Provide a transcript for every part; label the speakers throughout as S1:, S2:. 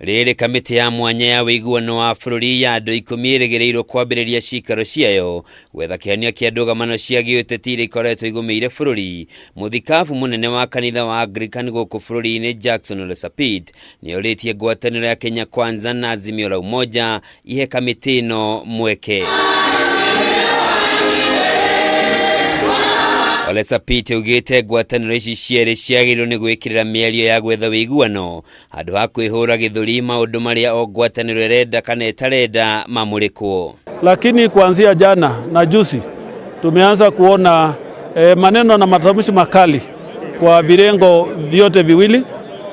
S1: Rĩrĩ kamĩtĩ ya mwanya ya ũiguano wa bũrũri ya andũ 10 ĩrĩgĩrĩirwo kwambĩrĩria cikaro ciayo gwetha kĩhonia kĩa ndũgamano cia gĩũteti iria ikoretwo igũmĩire bũrũri. Mũthikabu mũnene wa kanitha wa Anglican gũkũ bũrũri-inĩ Jackson Ole Sapit nĩorĩtie ngwatanĩro ya Kenya Kwanza na Azimio la Umoja ihe kamĩtĩ ĩno mweke. Ole Sapit augĩte ngwatanĩro ici cierĩ ciagĩrĩirwo nĩ gwĩkĩrĩra mĩario ya gwetha ũiguano handũ ha kwĩhũra gĩthũri maũndũ marĩa o ngwatanĩro ĩrenda kana ĩtarenda mamũrĩkwo.
S2: Lakini kuanzia jana na juzi tumeanza kuona maneno na matamshi makali kwa virengo vyote viwili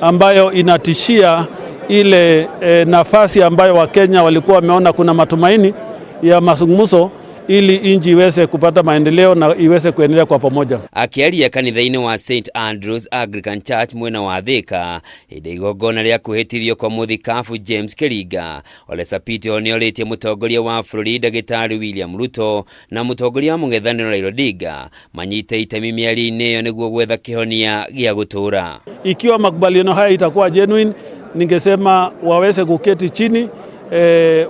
S2: ambayo inatishia ile nafasi ambayo Wakenya walikuwa wameona kuna matumaini ya mazungumzo ili nchi iweze kupata maendeleo na iweze kuendelea kwa pamoja.
S1: Akiaria kanitha-inĩ wa St Andrews Anglican Church mwena wa Thika hĩndĩ igongona rĩa kwĩhĩtithio kwa mũthikabu James Kĩringa, Ole Sapit nĩorĩtie mũtongoria wa bũrũri Ndagĩtarĩ William Ruto na mũtongoria wa mũng'ethanĩro Raila Odinga manyite itemi mĩario-inĩ ĩyo nĩguo gwetha kĩhonia gĩa gũtũũra.
S2: Ikiwa makubaliano haya itakuwa genuine, ningesema waweze kuketi chini,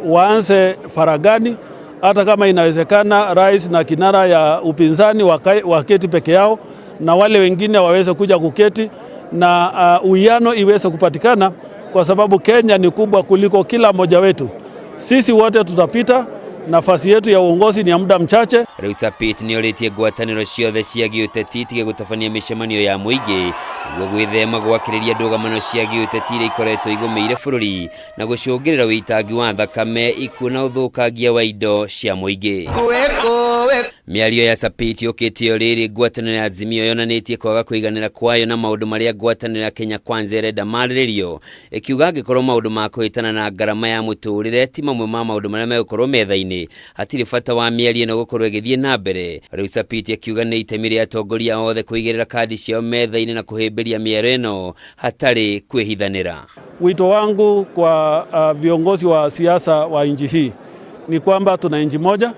S2: waanze faragani, hata kama inawezekana rais na kinara ya upinzani waketi peke yao na wale wengine waweze kuja kuketi na uwiano iweze kupatikana, kwa sababu Kenya ni kubwa kuliko kila mmoja wetu. Sisi wote tutapita, nafasi yetu ya uongozi ni ya muda mchache.
S1: Rĩu Sapit nĩorĩtie ngwatanĩro ciothe cia gĩũteti itige gũtabania mĩcemanio ya mũingĩ nĩguo gwĩthema gwakĩrĩria ndũgamano cia gĩũteti iria ikoretwo igũmĩire bũrũri na gũcũngĩrĩra ũitangi wa thakame, ikuũ na ũthũkangia wa indo cia mũingĩ. Mĩario ya Sapit yũkĩte o rĩrĩ ngwatanĩro ya Azimio yonanĩtie kwaga kũiganĩra kwayo na maũndũ marĩa ngwatanĩro ya Kenya Kwanza ĩrenda marĩrĩrio, ĩkiuga angĩkorwo maũndũ ma kũhĩtana na ngarama ya mũtũrĩre ti mamwe ma maũndũ marĩa megũkorwo metha-inĩ, hatirĩ bata wa mĩario ĩno gũkorwo ĩgĩthiĩ na mbere. Rĩu Sapit akiuga nĩ itemi rĩa atongoria othe kũigĩrĩra kandi ciao metha-inĩ na kũhĩmbĩria mĩario ĩno hatarĩ kwĩhithanĩra.
S2: Wito wangu kwa viongozi wa siasa wa nchi hii ni kwamba tuna nchi moja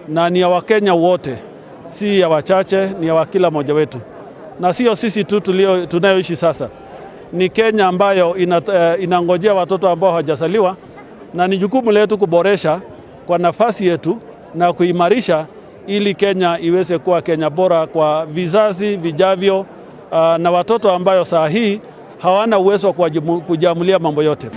S2: na ni ya Wakenya wote, si ya wachache, ni ya kila mmoja wetu, na sio sisi tu tunayoishi sasa. Ni Kenya ambayo inangojea watoto ambao hawajazaliwa, na ni jukumu letu kuboresha kwa nafasi yetu na kuimarisha ili Kenya iweze kuwa Kenya bora kwa vizazi vijavyo, na watoto ambayo saa hii hawana uwezo wa kujiamulia mambo yote.